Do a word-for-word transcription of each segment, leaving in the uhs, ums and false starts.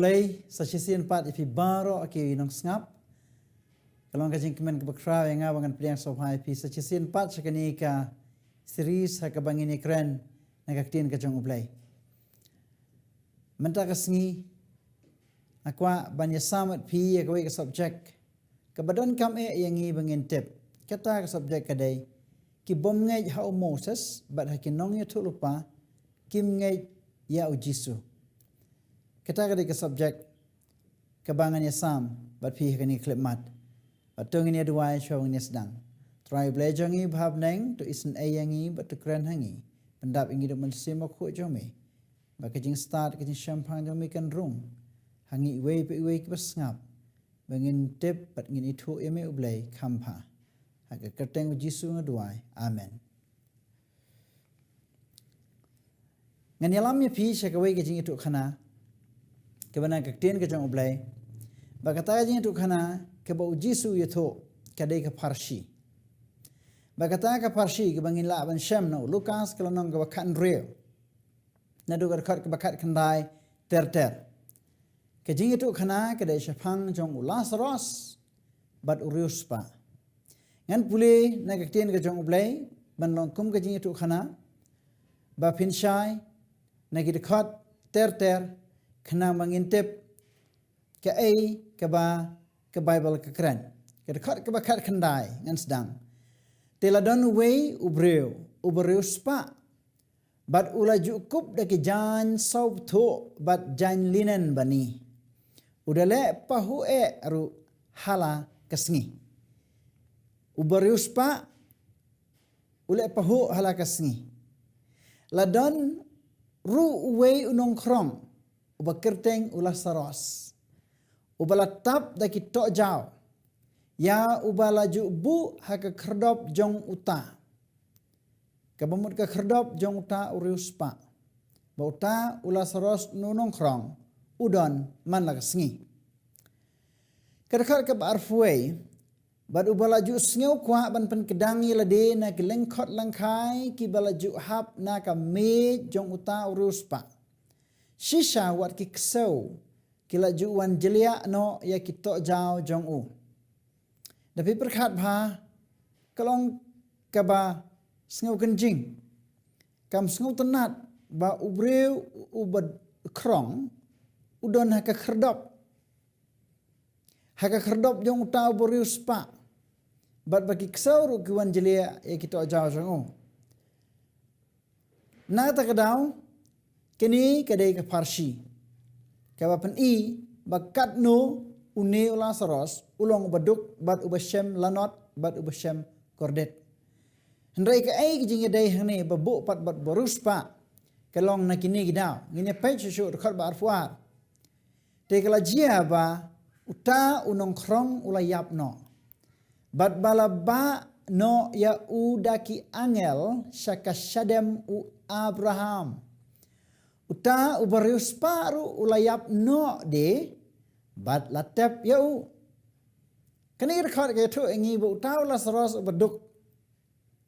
Khublei sa shisien pat ïa phi baroh ki nongsngap. Ka long ka jingkmen kaba khraw ïa nga ba ngan pdiang sngewbha ïa phi sa shisien pat sha kane ka series ha kaba ngin ïakren na ka ktien ka jong U Blei. Mynta ka sngi nga kwah ban ïasam bad phi ïa kawei ka subject kaba donkam eh ïa ngi ba ngin tip. Kata ka subject ka dei, ki bym ngeit ha u Moses bad ha ki nongïathuhlypa kim ngeit ïa u Jisu. Kata ka dei ka subject kaba ngan ïasam bad phi ha kane ka khyllipmat. Bad to ngin ïa duwai shuwa ba ngin ïa sdang. Trai U Blei jong ngi ba ha bneng, to isynei ïa ngi bad to kren ha ngi. Pyndap ïa ngi da u Mynsiem Bakhuid jong me, ba ka jingstad ka jingshemphang jong me kan rung ha ngi iwei pa iwei kiba sngap, ba ngin tip bad ngin ithuh ïa me U Blei kham bha. Ha ka kyrteng U Jisu nga duwai. Amen. Ngan ïalam ïa phi sha kawei ka jingïathuhkhana kaba na ka ktien ka jong U Blei. Ba kata ka jingïathuhkhana kaba U Jisu u ïathuh ka dei ka pharshi. Ba kata ka pharshi kaba ngin lah ban shem na u Lukas ka lynnong kaba khathynriew, naduh ka dkhot kaba khatkhyndai ter ter. Ka jingïathuhkhana ka dei shaphang jong u Lasaros bad u riewspah. Ngan pule na ka ktien ka jong U Blei ban long kum ka jingïathuhkhana, ba phin shai na ki dkhot ter ter khnang ba ngin tip kaei kaba ka Baibl ka kren. Ka dkhot kaba khatkhyndai ngan sdang. Te la don uwei u briew uba riewspah, bad u la ju kup da ki jaiñ sawbthuh bad jaiñ linen bani. U da leh pahuh eh ruh ha la ka sngi. Uba riewspah u leh pahuh ha la ka sngi. La don ruh uwei u nongkhrong uba kyrteng u Lasaros, uba la tap da ki tohjaw, ïa uba la ju buh ha ka khyrdop jong uta. Kaba mut ka khyrdop jong uta u riewspah. Ba uta u Lasaros u nongkhrong u don man la ka sngi. Ka dkhot kaba arphew wei, bad uba la ju sngew kwah ban pynkdang ïa lade na ki lyngkhot lyngkhai kiba la ju hap na ka miej jong uta u riewspah. Shisha wat ki ksew ki la ju wan jliah noh ïa ki tohjaw jong u. Da phi pyrkhat bha, ka long kaba sngew kynjing. Kam sngewtynnat ba u briew uba khrong u don ha ka khyrdop, ha ka khyrdop jong uta uba riewspah, bad ba ki ksew ruh ki wan jliah ïa ki tohjaw jong u. Na kata ka daw, kane ka dei ka pharshi kaba pyni ba katno une u Lasaros u long uba duk bad uba shem lanot bad uba shem kordit. Hynrei kaei ka jingïadei hangne ba buh pat bad uba riewspah? Ka long na kine ki daw. Ngin ïa peit shuh shuh dkhot ba arphew ar. Te ka la jia ba uta u nongkhrong u la ïap noh, bad ba la bah noh ïa u da ki angel sha ka shadem u Abraham. Uta uba riewspah ruh u la ïap noh de, bad la tep ïa u. Kane ka dkhot ka ïathuh ïa ngi ba uta u Lasaros uba duk,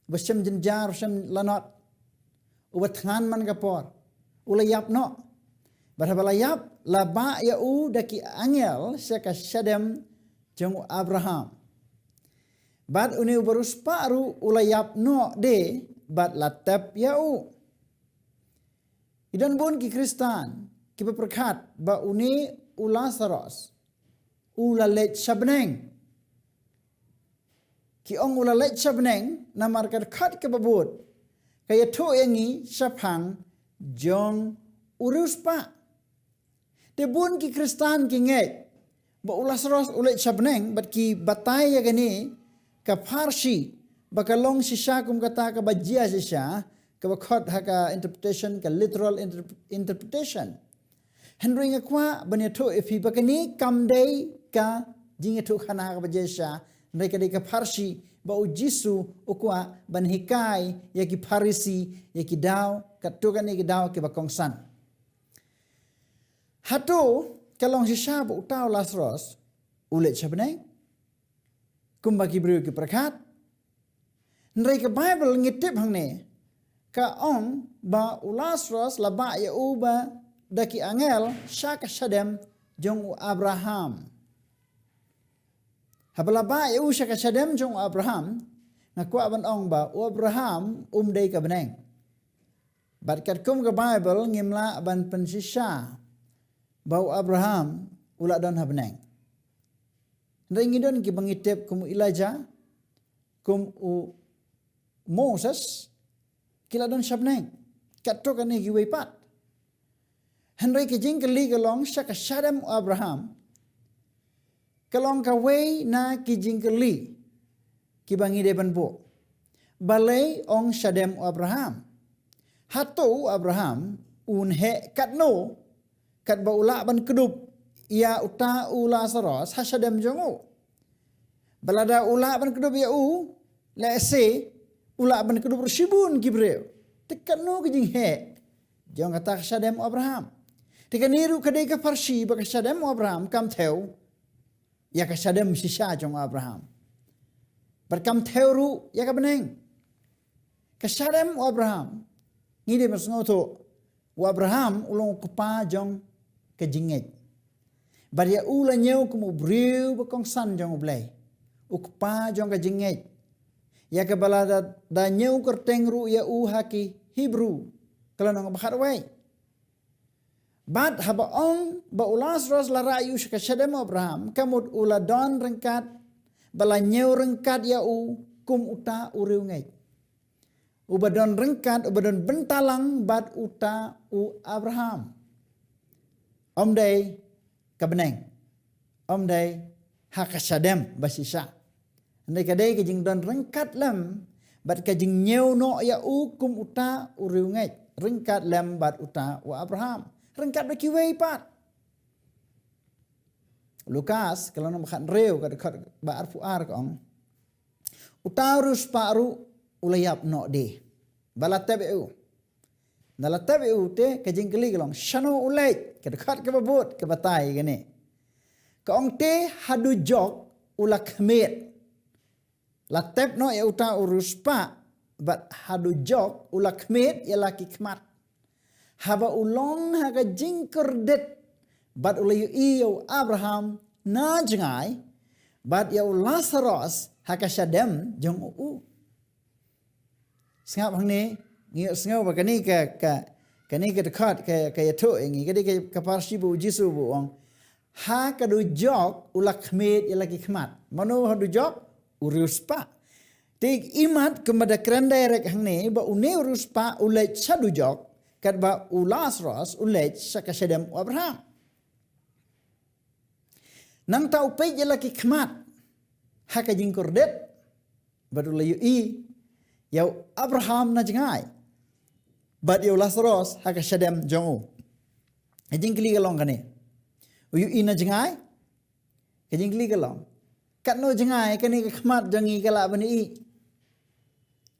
uba shem jynjar, uba shem lanot, uba thngan man ka por, u la ïap noh. Bad haba la ïap, la bah ïa u da ki angel sha ka shadem jong u Abraham. Bad une uba riewspah ruh u la ïap noh de, bad la tep ïa u. Ki don bun ki Khristan kiba pyrkhat ba une u Lasaros u la leit sha bneng. Ki ong u la leit sha bneng namar ka dkhot kaba bud ka ïathuh ïa ngi shaphang jong u riewspah. Te bun ki Khristan ki ngeit ba u Lasaros u leit sha bneng, bad ki batai ïa kane ka pharshi ba ka long shisha kum kata kaba jia shisha, kaba khot ha ka interpretation, ka literal interp-, interpretation. Hynrei nga kwah ban ïathuh ïa phi ba kane kam dei ka jingïathuhkhana kaba jia shisha, hynrei ka dei ka pharshi ba u Jisu u kwah ban hikai ïa ki Pharisi ïa ki daw, katto katne ki daw kiba kongsan. Hato ka long shisha ba uta u Lasaros u leit sha bneng kumba ki briew ki pyrkhat? Hynrei ka Baibl ngi tip hangne ka ong ba u Lasaros la bah ïa u ba da ki angel sha ka shadem jong u Abraham. Haba la bah ïa u sha ka shadem jong u Abraham, nga kwah ban ong ba u Abraham um dei ka bneng. Bad katkum ka Baibl ngim lah ban pynshisha ba u Abraham u la don ha bneng. Hynrei ngi don kiba ngi tip kum u Elijah, kum u Moses, ki la don sha bneng. Katto katne kiwei pat. Hynrei ka jingkylli ka long sha ka shadem u Abraham, ka long kawei na ki jingkylli kiba ngi dei ban buh. Balei ong shadem u Abraham? Hato u Abraham un heh katno katba u lah ban kdup ïa uta u Lasaros ha shadem jong u? Ba lada u lah ban kdup ïa u, lehse u lah ban kdup ruh shibun ki briew. Te katno ka jingheh jong kata ka shadem u Abraham? Te kane ruh ka dei ka pharshi ba ka shadem u Abraham kam thew ïa ka shadem shisha jong u Abraham. Bad kam thew ruh ïa ka bneng. Ka shadem u Abraham, ngi dei ban sngewthuh, u Abraham u long u kpa jong ka jingngeit. Bad ïa u la ñiew kum u briew ba kongsan jong U Blei, u kpa jong ka jingngeit. Ïa kaba la da, da ñiew kyrteng ruh ïa u ha ki Hebru, ka lynnong ba khatwei. Bad haba ong ba u Lasaros la rah ïa u sha ka shadem u Abraham, ka mut u la don ryngkat, ba la ñiew ryngkat ïa u kum uta u riewngeit. Uba don ryngkat, uba don bynta lang bad uta u Abraham. Ym dei ka bneng. Ym dei ha ka shadem ba shisha. Hynrei ka dei ka jingdon ryngkat lem bad ka jingñiew noh ïa u kum uta u riewngeit, ryngkat lem bad uta u Abraham, ryngkat bad kiwei pat. Lukas, ka lynnong ba khathynriew, ka dkhot ba arphew ar ka ong, uta u riewspah ruh u la ïap noh de ba la tep ïa u. Nda la tep ïa u te ka jingkylli ka long, shano u leit? Ka dkhot kaba bud ka batai kane. Ka ong te ha dujok u la khmied. La tep noh ïa uta u riewspah bad ha dujok u la khmied ïa la ki khmat. Haba u long ha ka jingkordit bad u la ïohi ïa u Abraham na jngai bad ïa u Lasaros ha ka shadem jong u. Sngap hangne, ngi ïohsngew ba kane ka, ka, kane ka dkhot ka, ka ïathuh ïa ngi, ka dei ka, ka pharshi ba u Jisu ba u ong, ha ka dujok u la khmied ïa la ki khmat. Mano ha dujok? U riewspah. Te imat kumba da kren direct hangne ba une u riewspah u leit sha dujok, katba u Lasaros u leit sha ka shadem u Abraham. Nangta u peit ïa la ki khmat ha ka jingkordit bad u la ïohi ïa u Abraham na jngai bad ïa u Lasaros ha ka shadem jong u. Ka jingkylli ka long kane. U ïohi na jngai, ka jingkylli ka long, katno jngai kane ka khmat jong ngi ka lah ban ïohi?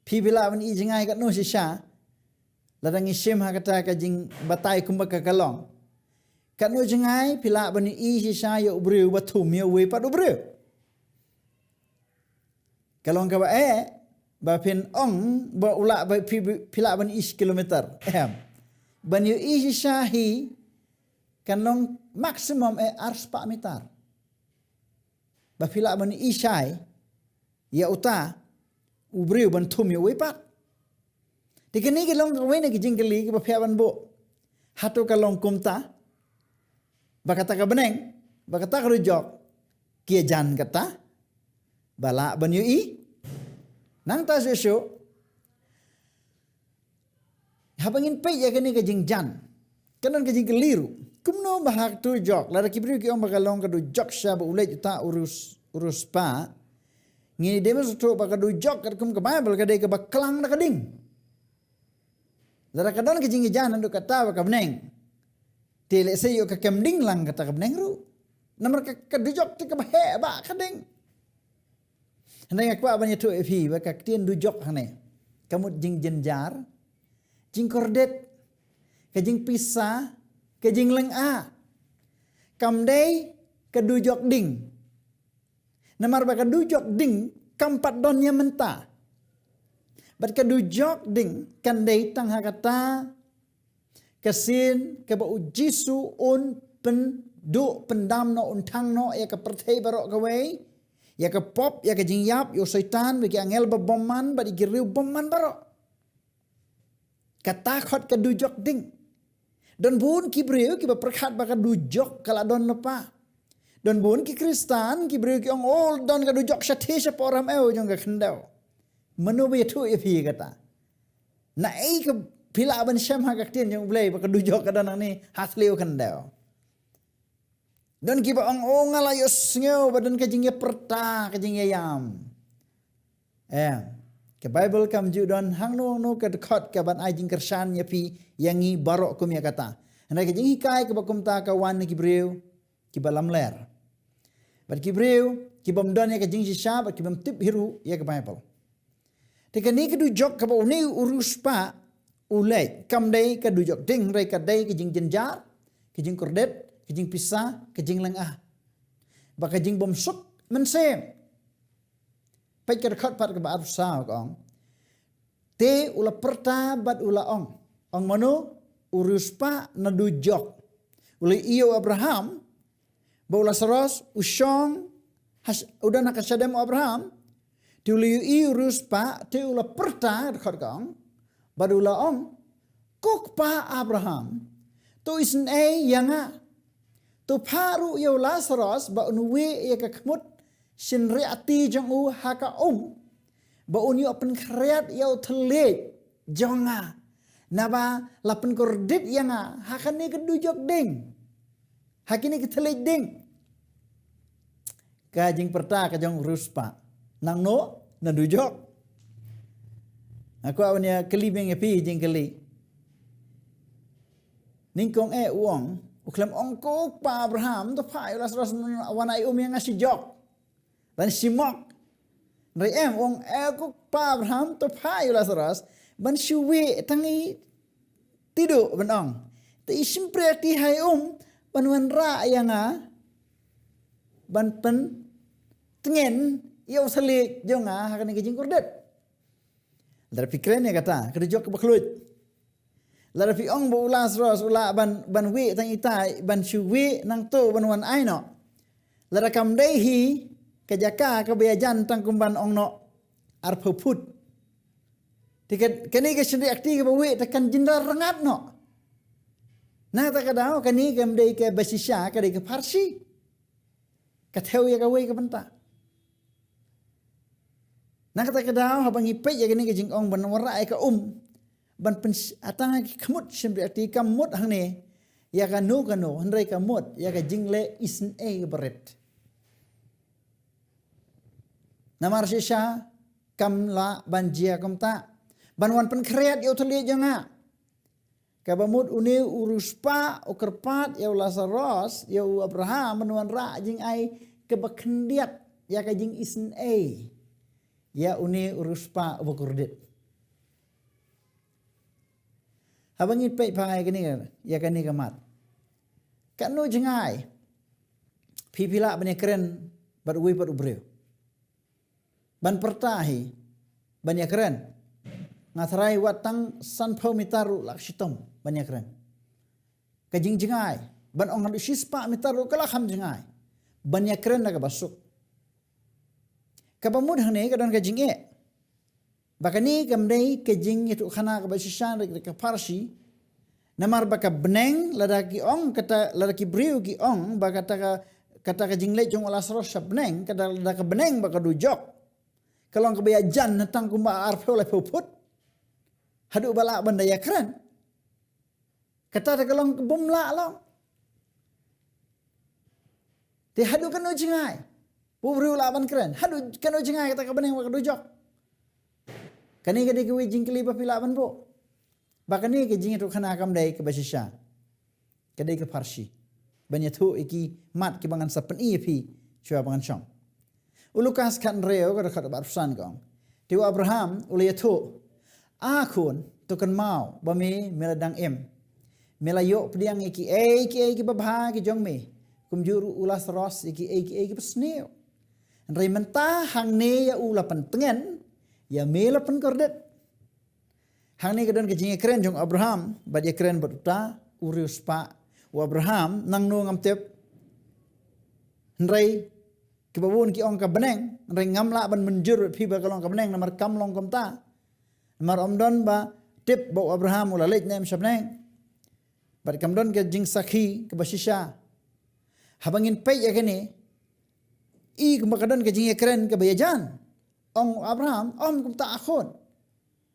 Phi, phi lah ban ïohi jngai katno shisha? Lada ngi shim ha kata ka jingbatai kumba ka, ka long, katno jngai phi lah ban ïohi shisha ïa u briew ba thum ïa uwei pat u briew? Ka long kaba eh ba phin ong ba u lah ba phi, phi lah ban ïohi shi kilometer. Em. Ban ïohi shisha hi kan long maximum eh arspah meter. Ba phi lah ban ïohi shai ïa uta u briew ban thum ïa uwei pat. Te kane ka long kawei na ki jingkylli kiba phi hap ban buh. Hato ka long kumta ba kata ka bneng, ba kata ka dujok ki ïajan kata ba lah ban ïohi? Nangta shuh shuh, haba ngin peit ïa kane ka jingjan, ka don ka jingkylli ruh, kumno ba ha ka dujok, lada ki briew ki ong ba ka long ka dujok sha ba u leit uta u riewspah, ngi dei ban sngewthuh ba ka dujok katkum ka Baibl ka dei kaba klang da ka ding. Lada ka don ka jingïajan naduh kata bad ka bneng, te lehse ïoh ka kem ding lang kata ka bneng ruh. Namar ka, ka dujok te kaba heh bad ka ding. Hynrei nga kwah ban ïathuh ïa phi ba ka ktien dujok hangne ka mut jingjynjar, jingkordit, ka jingpisa, ka jinglyngngoh. Kam dei ka dujok ding. Namar ba ka dujok ding kam pat don ïa mynta. Bad ka dujok ding kan dei tang ha kata ka sien kaba u Jisu un pyn, duh pyndam noh, un thang noh ïa ka pyrthei baroh kawei, ïa ka pop, ïa ka jingïap, ïa u Soitan, ïa ki angel ba bymman, bad ïa ki riew bymman baroh. Kata khot ka dujok ding. Don bun ki briew kiba pyrkhat ba ka dujok ka la don lypa. Don bun ki Khristan ki briew ki ong, oh, don ka dujok shathie shapoh rymmew jong ka khyndew. Mano ba ïathuh ïa phi kata? Naei ka phi lah ban shem ha ka ktien jong U Blei ba ka dujok ka don hangne ha thliew khyndew? Don kiba ong, oh, nga la ïohsngew ba don ka jingïapyrta, ka jingïaïam. Eh, ka Bible kam ju don hangno hangno ka dkhot ka ban ai jingkyrshan ïa phi, ïa ngi baroh kum ïa kata. Hynrei ka jinghikai kaba kumta ka wan na ki briew kiba lamler, bad ki briew ki bym don ïa ka jingshisha, bad ki bym tip hi ruh ïa ka Bible. Te kane ka dujok kaba une u riewspah u leit, kam dei ka dujok ding, hynrei ka dei ka jingjynjar, ka jingkordit, ka jingpisa, ka jinglynga, bad ka jingbymsuk mynsiem. Peit ka dkhot pat kaba arphew saw, ka ong, te u la pyrta bad u la ong. Ong mano? U riewspah na dujok. U la ïohi ïa u Abraham ba u Lasaros u shong hash-, u don ha ka shadem u Abraham. Te u la ïohi u riewspah, te u la pyrta, dkhot ka ong, bad u la ong, ko kpa Abraham, to isynei ïa nga. To phah ruh ïa u Lasaros ba un wieh ïa ka khmut shynriahti jong u ha ka um, ba un ïoh pynkhriat ïa u thylliej jong nga, naba la pynkordit ïa nga ha kane ka dujok ding, ha kine ki thylliej ding. Ka jingpyrta ka jong u riewspah. Nangno? Na dujok. Nga kwah ban ïa kylli biang ïa phi jingkylli. Nyngkong eh u ong, u khlem ong, ko kpa Abraham, to phah ïa u Lasaros wan ai um ïa nga shi jok, ban shi mok. Hynrei em, u ong, eh, ko kpa Abraham, to phah ïa u Lasaros ban shu wieh tang i tiduh, ban ong, te i shympriahti ha i um ban wanrah ïa nga, ban pyntngen ïa u thylliej jong nga ha kane ka jingkordit. Lada phi kren ïa kata, ka dujok kaba khluit. Lada phi ong ba u Lasaros u lah ban, ban wieh tang itai, ban shu wieh nangto ban wan ai noh. Lada kam dei hi ka jaka kaba ïajan tang kum ban ong noh arphew phut, te ka, kane ka shynriahti kaba wieh te kan jynjar rngat noh. Na kata ka daw kane kam dei kaba shisha, ka dei ka pharshi. Ka thew ïa kawei ka bynta. Na kata ka daw haba ngi peit ïa kane ka jingong ban wanrah ïa ka um, ban pyn-, tang ha ki khmut shynriahti, kam mut hangne ïa kano kano, hynrei ka mut ïa ka jingleh isynei kaba rit. Namar shisha kam lah ban jia kumta, ban wan pynkhriat ïa u thylliej jong nga. Kaba mut une u riewspah u kyrpad ïa u Lasaros, ïa u Abraham, ban wanrah jingai kaba khyndiat ïa ka jingisynei ïa une u riewspah uba kordit. Haba ngi peit pat ïa kane, ïa kane ka mat, katno jngai phi, phi lah ban ïakren bad uwei pat u briew, ban pyrta hi, ban ïakren? Nga tharai wat tang sanphew mitar ruh la ka shitom ban ïakren. Ka jingjngai, ban ong haduh shispah mitar ruh ka la kham jngai ban ïakren da kaba suk. Kaba mut hangne ka don ka jingeh ba kane kam dei ka jingïathuhkhana kaba shisha, ka dei ka pharshi. Namar ba ka bneng, lada ki ong kata, lada ki briew ki ong ba kata ka, kata ka jingleit jong u Lasaros sha bneng, kata, lada ka bneng ba ka dujok ka long kaba ïajan na tang kumba arphew laiphew phut haduh ba lah ban da ïakren, kata te ka long ka bym lah long. Te haduh katno jngai ba u briew lah ban kren? Haduh katno jngai kata ka bneng ba ka dujok? Kane ka dei kawei jingkylli ba phi lah ban buh. Ba kane ka jingïathuhkhana kam dei kaba shisha, ka dei ka pharshi, ban ïathuh ïa ki mat kiba ngan sa pyni ïa phi shuwa ba ngan shong. U Lukas khathynriew, ka dkhot ba arphew san, ka ong, te u Abraham u la ïathuh, a khun, to kynmaw ba me, me la dang im, me la ïoh pdiang ïa kiei kiei kiba bha ki jong me, kumjuh ruh u Lasaros ïa kiei kiei kiba sniew. Hynrei mynta hangne ïa u la pyntngen, ïa me la pynkordit. Hangne ka don ka jingïakren jong u Abraham bad ïakren bad uta u riewspah. U Abraham, nangno ngam tip, Hynrei kiba bun ki ong ka bneng, hynrei ngam lah ban mynjur bad phi ba ka long ka bneng, namar kam long kumta. Namar ym don ba tip ba u Abraham u la leit ne em sha bneng. Bad kam don ka jingsakhi kaba shisha. Haba ngin peit ïa kane, i kumba ka don ka jingïakren kaba ïajan. Ong u Abraham, ym kumta a khun.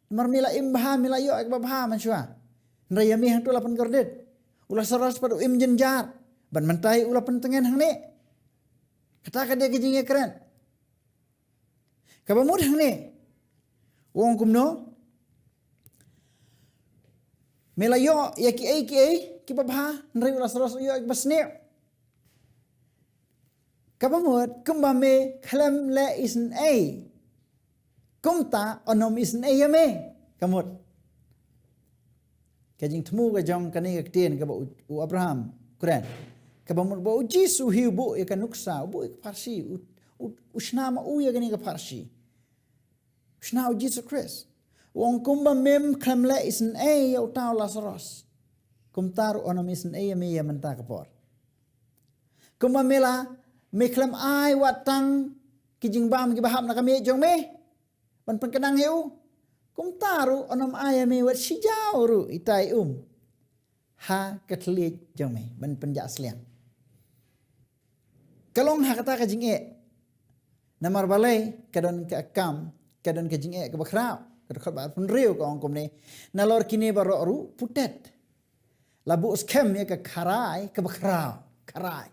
Namar me la im bha, me la ïoh ïa kaba bha mynshuwa. Hynrei ïa me hangto la pynkordit. U Lasaros pat u im jynjar. Bad mynta u la pyntngen hangne. Kata ka dei ka jingïakren. Kaba mut hangne, u ong kumno? Me la ïoh ïa kiei kiei kiba bha, hynrei u Lasaros u ïoh ïa kiba sniew. Kaba mut, kumba me khlem leh isynei, kumta un ym isynei ïa me. Ka mut ka jingthmu ka jong kane ka ktien kaba u, u Abraham kren. Kaba mut ba u Jisu hi u buh ïa ka nuksa, u buh ïa ka pharshi, u, u, u shna ma u ïa kane ka pharshi. U shna u Jisu Khrist. U ong kumba mem khlem leh isynei ïa uta u Lasaros, kumta ruh un ym isynei ïa me ïa mynta ka por. Kumba me la, me khlem ai wat tang ki jingbam kiba hap na ka miej jong me ban pynknang ïa u, kumta ruh un ym ai ïa me wat shi jaw ruh itai um ha ka thylliej jong me ban pynjah sliang. Ka long ha kata ka jingeh. Namar balei? Ka don ka kam, ka don ka jingeh kaba khraw. Ka dkhot ba arphew hynriew ka ong kumne, nalor kine baroh ruh putet la buh skhem ïa ka kharai kaba khraw, kharai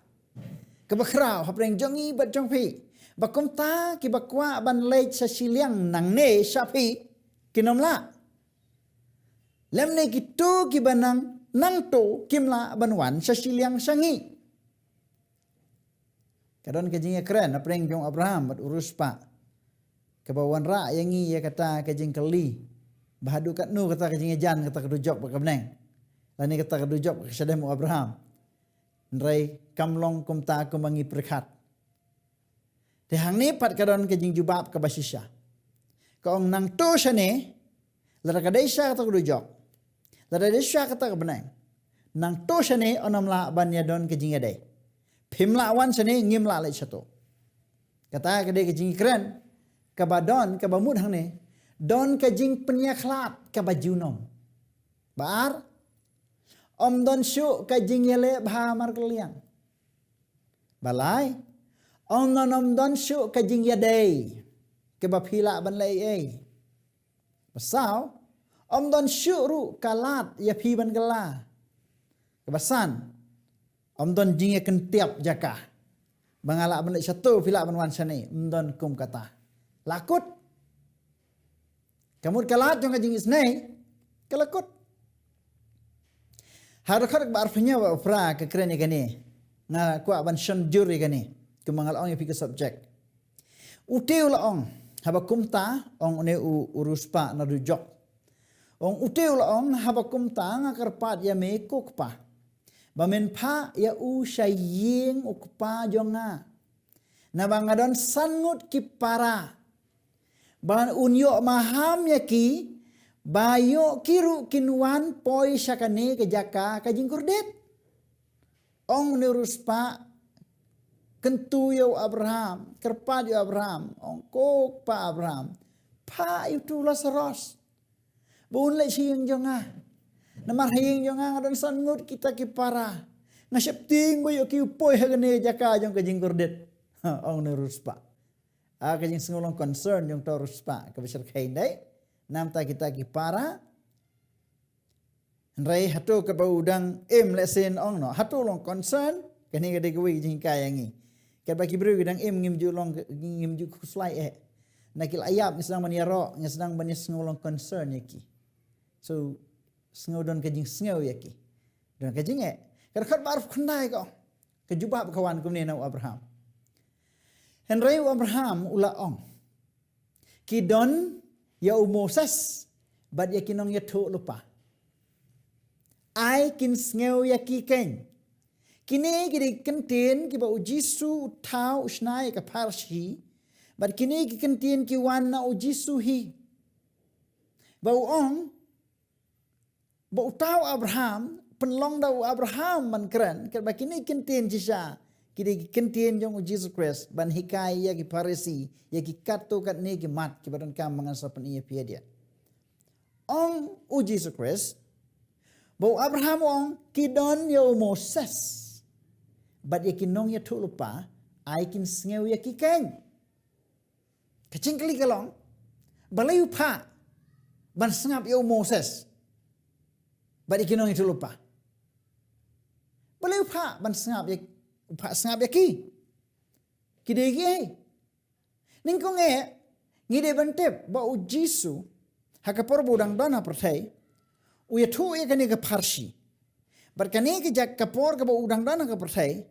kaba khraw hapdeng jong ngi bad jong phi, ba kumta kiba kwah ban leit sha shiliang nangne sha phi kin ym lah. Lymne kito kiba nang, nangto kim lah ban wan sha shiliang sha ngi. Ka don ka jingïakren hapdeng jong u Abraham bad u riewspah kaba wanrah ïa ngi ïa kata ka jingkylli, ba haduh katno kata ka jingïajan kata ka dujok bad ka bneng, lane kata ka dujok bad ka shadem u Abraham. Hynrei kam long kumta kumba ngi pyrkhat. Te hangne pat ka don ka jingjubab kaba shisha. Ka ong nangto shane, lada ka dei sha kata ka dujok, lada dei sha kata ka bneng, nangto shane un ym lah ban ïadon ka jingïadei. Phim lah wan shane, ngim lah leit shato. Kata ka dei ka jingkren kaba don, kaba mut hangne, don ka jingpynïakhlad kaba junom. Ba ar, ym don shuh ka jingïaleh bha markylliang. Ba lai, ym don, ym don shuh ka jingïadei kaba phi lah ban leh ei. Ba saw, ym don shuh ruh ka lad ïa phi ban kylla. Kaba san, ym don jingïakyntiap jaka ba nga lah ban leit shato, phi lah ban wan shane, ym don kum kata. La kut. Ka mut ka lad jong ka jingisynei ka la kut. Ha dkhot ba arphew hynñiew bad phra ka kren ïa kane. Nga kwah ban shon jur ïa kane, kumba nga la ong ïa phi ka subject. Ute u la ong, haba kumta, ong une u, u riewspah na dujok. Ong ute u la ong, haba kumta nga kyrpad ïa me ko Kpa, ba men phah ïa u sha ïing u kpa jong nga. Naba nga don san ngut ki para. Ba un ïoh maham ïa ki, ba ïoh ki ruh kin wan poi sha kane ka jaka ka jingkordit. Ong une u riewspah, kyntu ïa u Abraham, kyrpad ïa u Abraham, ong ko Kpa Abraham, phah ïa utu u Lasaros ba un leit sha ïing jong nga. Namar ha ïing jong nga nga don san ngut kita ki para. Nga sheptieng ba ïoh ki u poi ha kane ka jaka jong ka jingkordit. Ha, ong une u riewspah. Ah, ka jingsngew long concern jong uta u riewspah kaba shyrkhei dei. Namta kita ki para. Hynrei hato kaba u dang im lehse ong noh, hato long concern, kane ka dei kawei ka jinghikai ïa ngi. Katba ki briew ki dang im ngim ju long, ngim ju khuslai eh. Na ki la ïap ngi sdang ban ïaroh, ngi sdang ban ïasngew long concern ïa ki. So, sngew don ka jingsngew ïa ki. Don ka jingeh. Ka dkhot ba arphew khyndai ka ong, ka jubab ka wan kumne na u Abraham. Hynrei u Abraham u la ong, ki don ïa u Moses bad ïa ki nongïathuhlypa. Ai kin sngew ïa ki keiñ. Kine ki dei ki kyntien kiba u Jisu u thaw u shna ïa ka pharshi. Bad kine ki kyntien ki wan na u Jisu hi. Ba u ong, ba uta u Abraham, pynlong da u Abraham ban kren, katba kine ki kyntien shisha ki dei ki kyntien jong u Jisu Khrist ban hikai ïa ki Pharisi, ïa ki katto katne ki mat kiba donkam ban sa pyni ïa phi ïa diat. Ong u Jisu Khrist, ba u Abraham u ong ki don ïa u Moses, bad ïa ki nongïathuhlypa, ai kin sngew ïa ki keiñ. Ka jingkylli ka long, balei u phah ban sngap ïa u Moses, bad ïa ki nongïathuhlypa? Balei u phah ban sngap ïa, u phah sngap ïa ki? Ki dei kiei? Nyngkong eh, ngi dei ban tip ba u Jisu, ha ka por ba u dang don ha pyrthei, u ïathuh ïa kane ka pharshi. Bad kane ka jaka, ka por kaba u dang don ha ka pyrthei,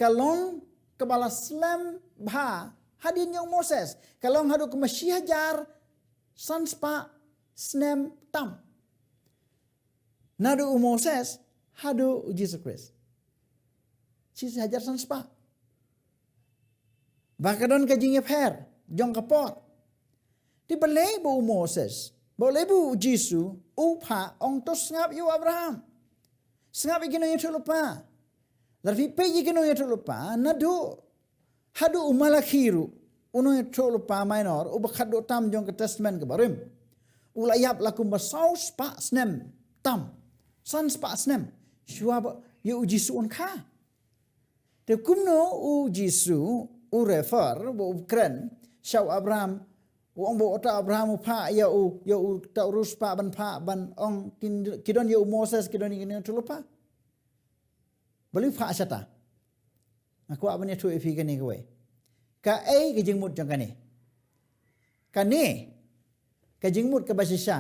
ka long kaba la slem bha hadien ïa u Moses, ka long haduh kumba shi hajar san spah snem tam. Naduh u Moses haduh u Jisu Khrist, shi hajar san spah. Ba ka don ka jingïapher jong ka por. Te balei ba u Moses, balei ba u Jisu u phah ong to sngap ïa u Abraham, sngap ïa ki nongïathuhlypa? Lada phi peit ïa ki nongïathuhlypa, naduh haduh u Malakhi ruh, u nongïathuhlypa minor uba khatduh tam jong ka Testament kaba rim, u la ïap la kumba saw spah snem tam, san spah snem shuwa ba ïa u Jisu un kha. Te kumno u Jisu u refer ba u kren sha u Abraham, u ong ba uta u Abraham u phah ïa u, ïa uta u riewspah ban phah, ban ong kin, ki don ïa u Moses, ki don ïa ki nongïathuhlypa? Balei u phah shata? Nga kwah ban ïathuh ïa phi kane kawei. Kaei ka jingmut jong kane? Kane ka jingmut kaba shisha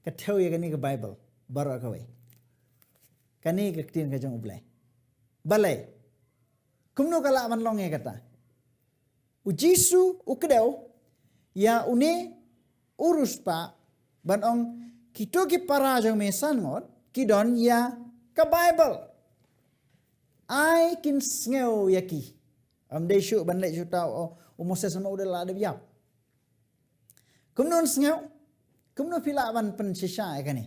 ka thew ïa kane ka Baibl baroh kawei. Kane ka ktien ka jong U Blei. Balei? Kumno ka lah ban long ïa kata? U Jisu u kdew ïa une u riewspah ban ong, kito ki para jong me san ngut ki don ïa ka Baibl. Ai kin sngew ïa ki. Ym dei shuh ban leit shuh thaw, oh, u Moses ma u dei la dep ïap. Kumno un sngew? Kumno phi lah ban pynshisha ïa kane?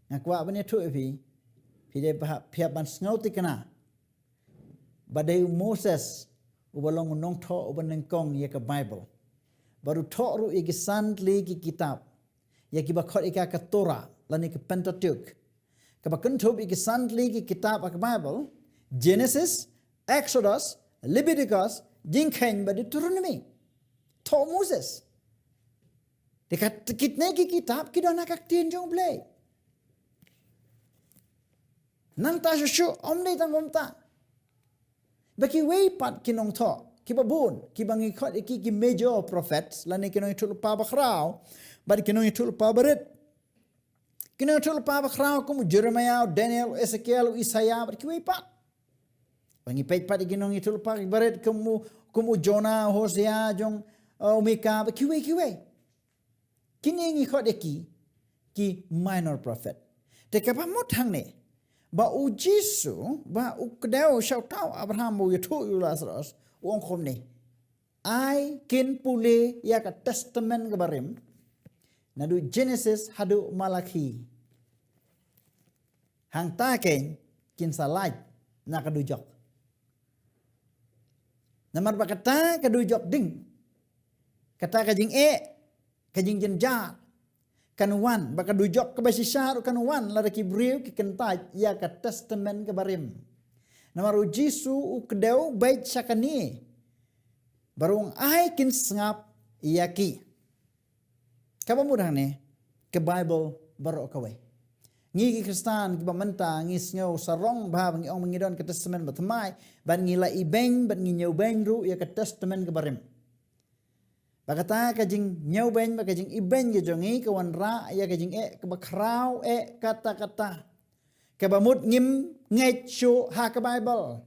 Nga kwah ban ïathuh ïa phi, phi dei ba, phi hap ban sngew thikna ba dei u Moses uba long u nongthoh uba nyngkong ïa ka Baibl. Bad u thoh ruh ïa ki san tylli ki kitab, ïa kiba khot ïa ka, ka Torah lane ka Pentateuch, kaba kynthup ïa ki san tylli ki kitab ha ka Baibl: Genesis, Exodus, Leviticus, Jingkheiñ bad Deuteronomy. Thoh u Moses. Te ka, kitne ki kitab ki don ha ka ktien jong U Blei. Nangta shuh shuh, ym dei tang kumta. Ba kiwei pat ki nongthoh kiba bun, kiba ngi khot ïa ki, ki major prophets lane ki nongïathuhlypa bakhraw bad ki nongïathuhlypa barit. Ki nongïathuhlypa bakhraw kum u Jeremiah, u Daniel, u Ezekiel, u Isaiah bad kiwei pat. Ba ngi peit pat ïa ki nongïathuhlypa barit kum u, kum u Jonah, u Hosea, jong, uh, u Mika bad kiwei kiwei. Kine ngi khot ïa ki, ki minor prophet. Te kaba mut hangne, ba u Jisu ba u kdew sha uta u Abraham ba u ïathuh ïa u Lazarus, u ong kumne: Ai kin pule ïa ka Testament kaba rim, naduh Genesis haduh Malakhi. Hangta keiñ kin sa lait na ka dujok. Namar ba kata ka dujok ding, kata ka jingeh, ka jingjynjar kan wan, ba ka dujok kaba shisha ruh kan wan lada ki briew ki kyntait ïa ka Testament kaba rim. Namar u Jisu u kdew beit sha kane, ba u ong ai kin sngap ïa ki. Kaba mut hangne, ka Baibl baroh kawei. Ngi ki Khristan kiba mynta ngi sngew sarong bha ba ngi ong ba ngi don ka Testament Bathymmai, bad ngi la ibeiñ bad ngi ñiewbeiñ ruh ïa ka Testament kaba rim. Ba kata ka jingñiewbeiñ bad ka jingibeiñ ka jong ngi ka wanrah ïa ka jingeh kaba khraw eh katta katta, kaba mut ngim ngeit shuh ha ka Baibl.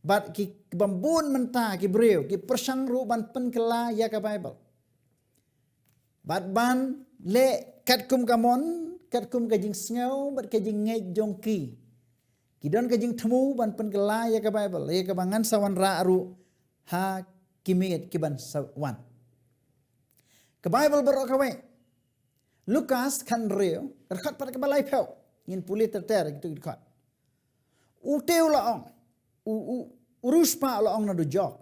Bad ki, kiba bun mynta ki briew ki pyrshang ruh ban pynkylla ïa ka Baibl, bad ban leh katkum ka mon, katkum ka jingsngew bad ka jingngeit jong ki. Ki don ka jingthmu ban pynkylla ïa ka Baibl, ïa kaba ngan sa wanrah ruh ha ki miet ki ban sa wan. Ka Baibl baroh kawei, Lukas khathynriew, ka dkhot pat kaba laiphew. Ngin pule ter ter ïa kitu ki dkhot. Ute u la ong, u, u, u riewspah u la ong na dujok,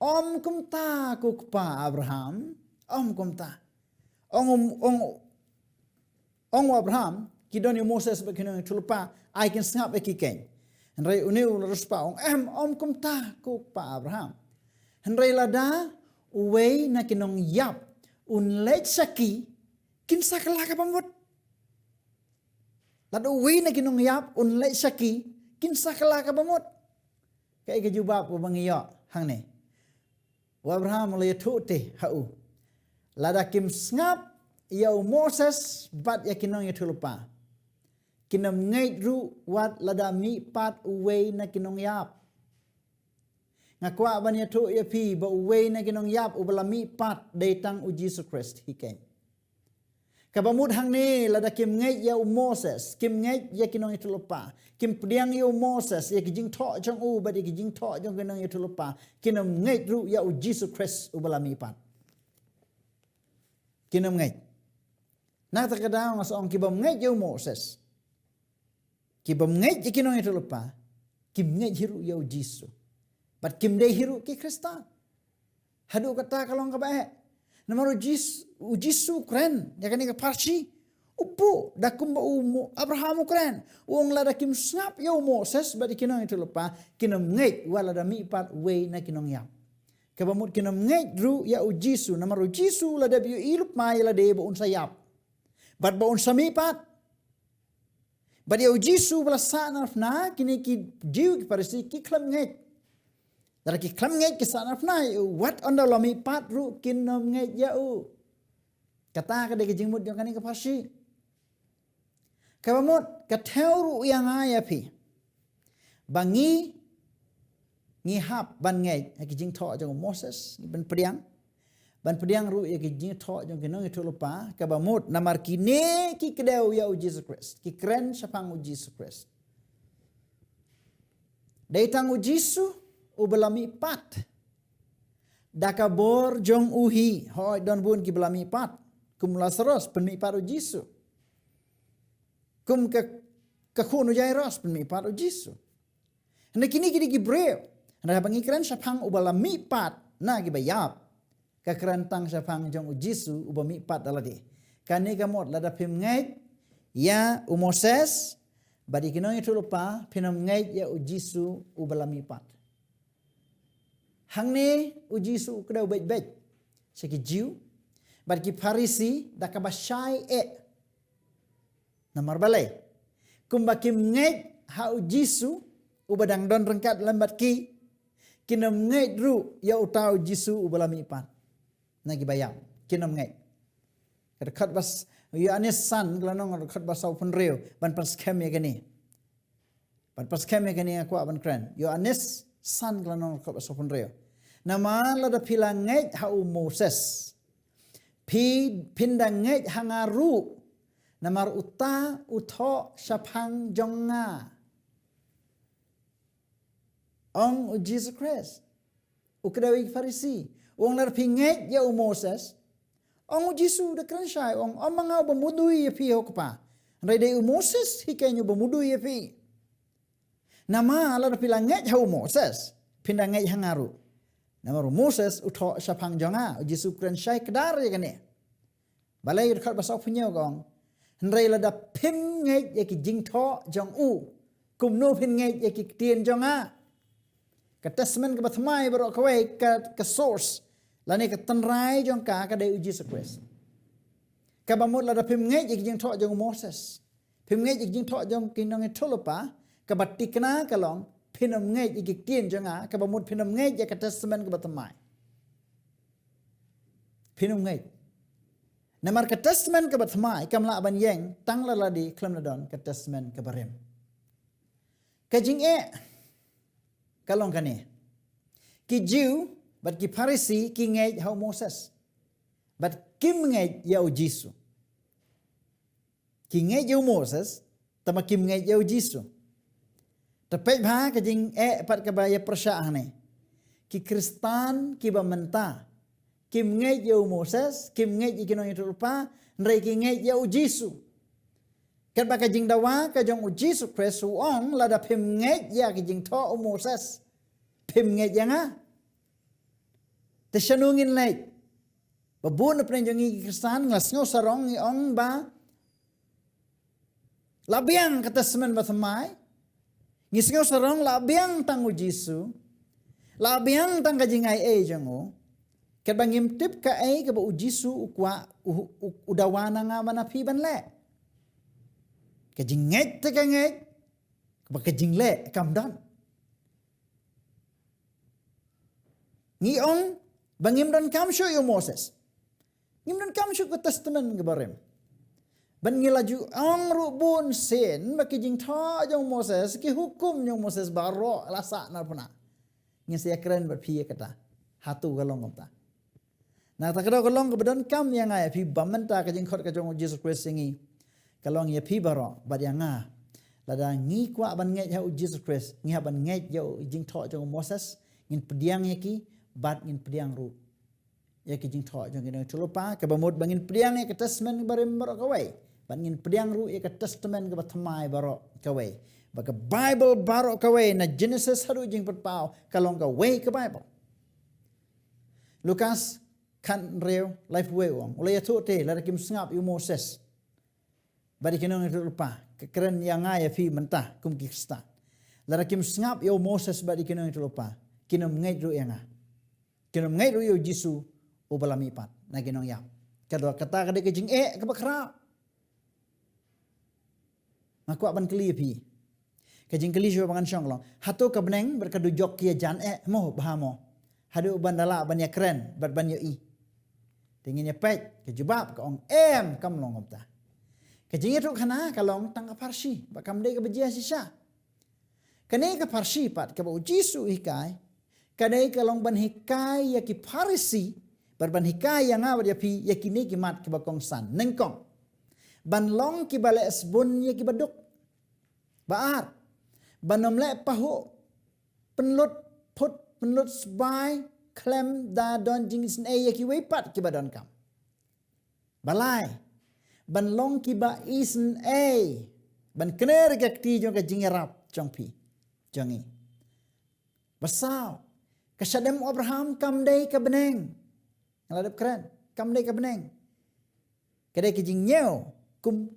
ym kumta ko kpa Abraham, ym kumta. Ong, ong, ong u Abraham, ki don ïa u Moses bad ki nongïathuhlypa, ai kin sngap ïa ki keiñ. Hynrei une u riewspah u ong, em, ym kumta ko kpa Abraham. Hynrei lada uwei na ki nongïap un leit sha ki, kin sa kylla kaba mut. Lada uwei na ki nongïap un leit sha ki, kin sa kylla kaba mut. Kaei ka jubab kaba ngi ïoh hangne? U Abraham u la ïathuh te ha u, lada kim sngap ïa u Moses bad ïa ki nongïathuhlypa, kin ym ngeit ruh wat lada mihpat uwei na ki nongïap. Nga kwah ban ïathuh ïa phi ba uwei na ki nongïap uba la mihpat dei tang u Jisu Khrist hi keiñ. Kaba mut hangne, lada kim ngeit ïa u Moses, kim ngeit ïa ki nongïathuhlypa, kim pdiang ïa u Moses, ïa ki jingthoh jong u bad ïa ki jingthoh jong ki nongïathuhlypa, kin ym ngeit ruh ïa u Jisu Khrist uba la mihpat. Kin ym ngeit. Na kata ka daw nga sa ong, ki bym ngeit ïa u Moses, ki bym ngeit ïa ki nongïathuhlypa, kim ngeit hi ruh ïa u Jisu. Bad kim dei hi ruh ki Khristan. Haduh katta ka long kaba eh. Namar u Jis-, u Jisu u kren ïa kane ka pharshi, u buh da kumba u Mo-, Abraham u kren. U ong, lada kim sngap ïa u Moses bad ïa ki nongïathuhlypa, kin ym ngeit wat lada mihpat uwei na ki nongïap. Kaba mut kin ym ngeit ruh ïa u Jisu, namar u Jisu u la dep ïohi lypa ïa lade ba un sa ïap bad ba un sa mihpat. Bad ïa u Jisu ba la sahnarphna, kine ki Jiw ki Pharisi ki khlem ngeit. Lada ki khlem ngeit, ki sahnarphna ïa u, wat ynda u la mihpat ruh kin ym ngeit ïa u. Kata ka dei ka jingmut jong kane ka pharshi. Kaba mut, ka thew ruh ïa nga ïa phi ba ngi, ngi hap ban ngeit ha ki jingthoh jong u Moses, ngi ban pdiang, ban pdiang ruh ïa ki jingthoh jong ki nongïathuhlypa, kaba mut namar kine ki kdew ïa u Jisu Khrist, ki kren shaphang u Jisu Khrist. Dei tang u Jisu uba la mihpat da ka bor jong u hi. Hooid, don bun kiba la mihpat, kum u Lasaros, pynmihpat u Jisu. Kum ka, ka khun u Jairos, pynmihpat u Jisu. Hynrei kine ki dei ki briew. Hynrei haba ngi kren shaphang uba la mihpat na kiba ïap, ka kren tang shaphang jong u Jisu uba mihpat da lade. Kane ka mut, lada phim ngeit ïa u Moses bad ïa ki nongïathuhlypa, phin ym ngeit ïa u Jisu uba la mihpat. Hangne u Jisu u kdew beit beit sha ki Jiw bad ki Pharisi da kaba shai eh. Namar balei? Kumba kim ngeit ha u Jisu uba dang don ryngkat lem bad ki, kin ym ngeit ruh ïa uta u Jisu uba la mihpat na kiba ïap. Kin ym ngeit. Ka dkhot ba s-, Ïoannis san ka lynnong dkhot ba sawphew hynriew, ban pynskhem ïa kane. Ban pynskhem ïa kane nga kwah ban kren. Ïoannis san ka lynnong dkhot ba sawphew hynriew. Namar lada phi la ngeit ha u Moses, phi, phin da ngeit ha nga ruh, namar uta u thoh shaphang jong nga, ong u Jisu Khrist. U kdew ïa ki Pharisi. U ong, lada phi ngeit ïa u Moses. Ong u Jisu da kren shai, ong, ym ma nga uba mudui ïa phi ha u Kpa, hynrei dei u Moses hi keiñ uba mudui ïa phi. Namar lada phi la ngeit ha u Moses, phin da ngeit ha nga ruh. Namar u Moses u thoh shaphang jong nga. U Jisu u kren shai kdar ïa kane. Balei? Dkhot ba sawphew hynñiew ka ong, hynrei lada phim ngeit ïa ki jingthoh jong u, kumno phin ngeit ïa ki ktien jong nga? Ka Testament kaba thymmai baroh kawei, ka, ka source lane ka tynrai jong ka, ka dei u Jisu Khrist. Kaba mut lada phim ngeit ïa ki jingthoh jong u Moses, phim ngeit ïa ki jingthoh jong ki nongïathuhlypa, kaba thikna ka long, phin ym ngeit ïa ki ktien jong nga, kaba mut phin ym ngeit ïa ka Testament kaba thymmai. Phin ym ngeit. Namar ka Testament kaba thymmai kam lah ban ïeng tang la lade khlem da don ka Testament kaba rim. Ka jingeh ka long kane. Ki Jiw bad ki Pharisi ki ngeit ha u Moses, bad kim ngeit ïa u Jisu. Ki ngeit ïa u Moses, tangba kim ngeit ïa u Jisu. Te peit bha ka jingeh pat kaba ïa pyrshah hangne. Ki Khristan kiba mynta kim ngeit ïa u Moses, kim ngeit ïa ki nongïathuhlypa, hynrei ki ngeit ïa u Jisu. Katba ka jingdawa ka jong u Jisu Khrist u ong, lada phim ngeit ïa ki jingthoh u Moses, Phim ngeit ïa nga. Te shano ngin leit? Ba bun na pdeng jong ngi ki Khristan ngi la sngew sarong ngi ong ba la biang ka Testament Bathymmai. Ngi sngew sarong la biang tang u Jisu. La biang tang ka jingai ei jong u. Katba ngim tip kaei kaba u Jisu u kwah u, u, u dawa na nga bad na phi ban leh. Ka jingngeit te ka ngeit, kaba ka jingleh kam don. Ngi ong ba ngim donkam shuh ïa u Moses. Ngim donkam shuh ka Testament kaba rim. Ban ngi la ju ong ruh bun sien ba ki jingthoh jong u Moses, ki hukum jong u Moses baroh la sah na puna. Ngin sa ïakren bad phi ïa kata. Hato ka long kumta? Na kata ka daw ka long kaba donkam ïa nga ïa phi ba mynta ka jingkhot ka jong u Jisu Khrist ïa ngi ka long ïa phi baroh bad ïa nga. Lada ngi kwah ban ngeit ha u Jisu Khrist, ngi hap ban ngeit ïa u jingthoh jong u Moses, ngin pdiang ïa ki bad ngin pdiang ruh ïa ki jingthoh jong ki nongïathuhlypa, kaba mut ba ngin pdiang ïa ka Testament barim baroh kawei bad ngin pdiang ruh ïa ka Testament kaba thymmai baroh kawei. Ba ka Bible baroh kawei na Genesis haduh Jingpynpaw ka long kawei ka Bible. Lukas khat hynriew laiphew wei u ong, u la ïathuh te, lada kim sngap ïa u Moses bad ïa ki nongïathuhlypa, ka kren ïa nga ïa phi mynta kum ki Khristan. Lada kim sngap ïa u Moses bad ïa ki nongïathuhlypa, kin ym ngeit ruh ïa nga. Kin ym ngeit ruh ïa u Jisu uba la mihpat na ki nongïap. Ka daw kata ka dei ka jingeh kaba khraw. Nga kwah ban kylli ïa phi. Ka jingkylli shuwa ba ngan shong ka long, hato ka bneng bad ka dujok ki ïajan eh mo, bha mo? Haduh ban da lah ban ïakren bad ban ïohi. Te ngin ïa peit ka jubab ka ong em, kam long kumta. Ka jingïathuhkhana ka long tang ka pharshi bad kam dei kaba jia shisha. Kane ka pharshi pat kaba u Jisu u hikai, ka dei ka long ban hikai ïa ki Pharisi bad ban hikai ïa nga bad ïa phi ïa kine ki mat kiba kongsan. Nyngkong, ban long kiba leh sbun ïa kiba duk. Ba ar, ban ym leh pahuh pynlut phut pynlut sbai khlem da don jingisynei ïa kiwei pat kiba donkam. Ba lai, ban long kiba isynei, ban kner ïa ka kti jong ka jingïarap jong phi, jong ngi. Ba saw, ka shadem u Abraham kam dei ka bneng. Nga la dep kren, kam dei ka bneng. Ka dei ka jingñiew kum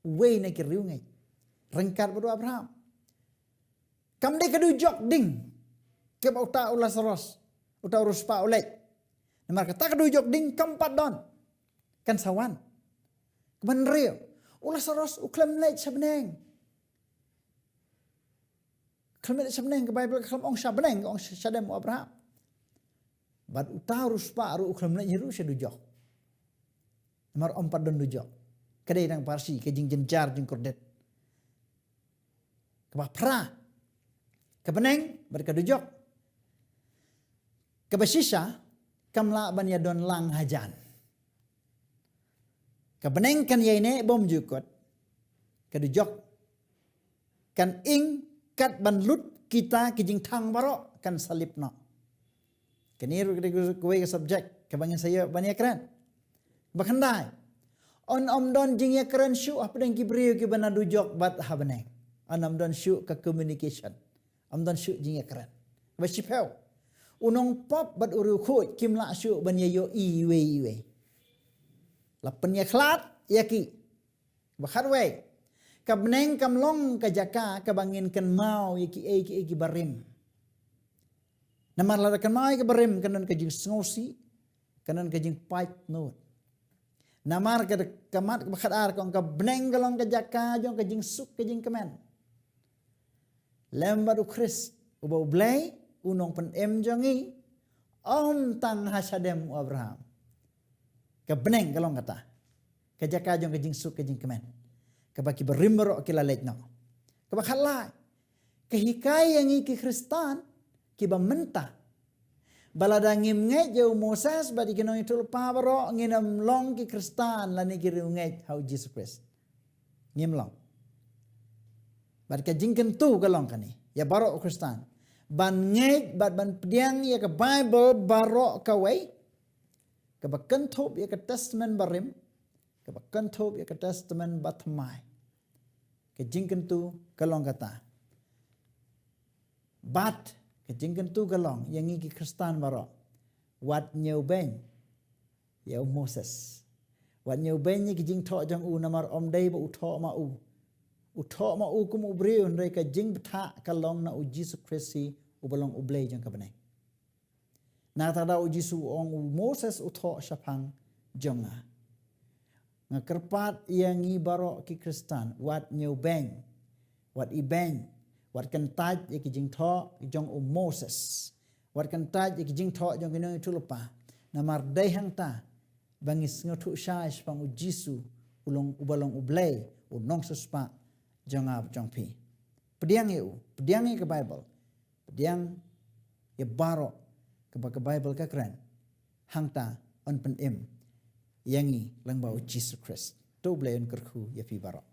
uwei na ki riewngeit ryngkat bad u Abraham. Kam dei ka dujok ding kaba uta u Lasaros, uta u riewspah u leit. Namar kata ka dujok ding kam pat don, kan sa wan. Kaba hynriew, u Lasaros u khlem leit sha bneng. Khlem leit sha bneng, ka Baibl ka khlem ong sha bneng, ka ong sha, shadem u Abraham. Bad uta u riewspah ruh u khlem leit hi ruh sha dujok. Namar ym pat don dujok. Ka dei tang pharshi, ka jingjynjar jingkordit. Kaba phra, ka bneng bad ka dujok. Kaba shisha, kam lah ban ïadon lang hajan. Ka bneng kan ïaineh bymjukut, ka dujok kan ing kat ban lut kita ki jingthang baroh, kan sa lip noh. Kane ruh ka dei kawei ka subject kaba ngin sa ïoh ban ïakren. Ba khyndai, yn ym don jingïakren shuh hapdeng ki briew kiba na dujok bad ha bneng. Yn ym don shuh ka communication. Ym don shuh jingïakren. Ba shiphew, u nongpop bad u riewkhuid kim lah shuh ban ïa ïohi iwei iwei. La pynïakhlad ïa ki. Ba khatwei, ka bneng kam long ka jaka kaba ngin kynmaw ïa kiei kiei kiba rim. Namar lada kynmaw ïa kiba rim kan don ka jingsngewsih, kan don ka jingpait nud. Namar ka, ka mat kaba khatar ka ong ka bneng ka long ka jaka jong ka jingsuk ka jingkmen. Lem bad u Khrist uba U Blei, u nongpynim jong ngi, ym tang ha shadem u Abraham. Ka bneng ka long kata, ka jaka jong ka jingsuk ka jingkmen, kaba kiba rim baroh ki la leit noh. Kaba khatlai, ka hikai ïa ngi ki Khristan kiba mynta ba lada ngim ngeit ïa u Moses bad ïa ki nongïathuhlypa baroh, ngin ym long ki Khristan lane ki riewngeit ha u Jisu Khrist. Ngim long. Bad ka jingkyntu ka long kane ïa baroh u Khristan, ban ngeit bad ban pdiang ïa ka Baibl baroh kawei, kaba kynthup ïa ka Testament barim, kaba kynthup ïa ka Testament bathymmai. Ka jingkyntu ka long kata. Bad Ka jingkyntu ka long ïa ngi ki Khristan baroh, wat ñiew beiñ ïa u Moses. Wat ñiew beiñ ïa ki jingthoh jong u, namar ym dei ba u thoh ma u. U thoh ma u kum u briew, hynrei ka jingbthah ka long na u Jisu Khrist hi, uba long u Blei jong ka bneng. Na kata ka daw u Jisu u ong, u Moses u thoh shaphang jong nga. Nga kyrpad ïa ngi baroh ki Khristan, wat ñiew beiñ, wat ibeiñ, wat kyntait ïa ki jingthoh jong u Moses, wat kyntait ïa ki jingthoh jong ki nongïathuhlypa. Namar dei hangta ba ngi sngewthuh shai shaphang u Jisu, u long, uba long u Blei, u nongsiewspah jong nga bad jong phi. Pdiang ïa u, pdiang ïa ka Baibl, pdiang ïa baroh kaba ka Baibl ka kren. Hangta yn pynim ïa ngi lyngba u Jisu Khrist. To u Blei un kyrkhu ïa phi baroh.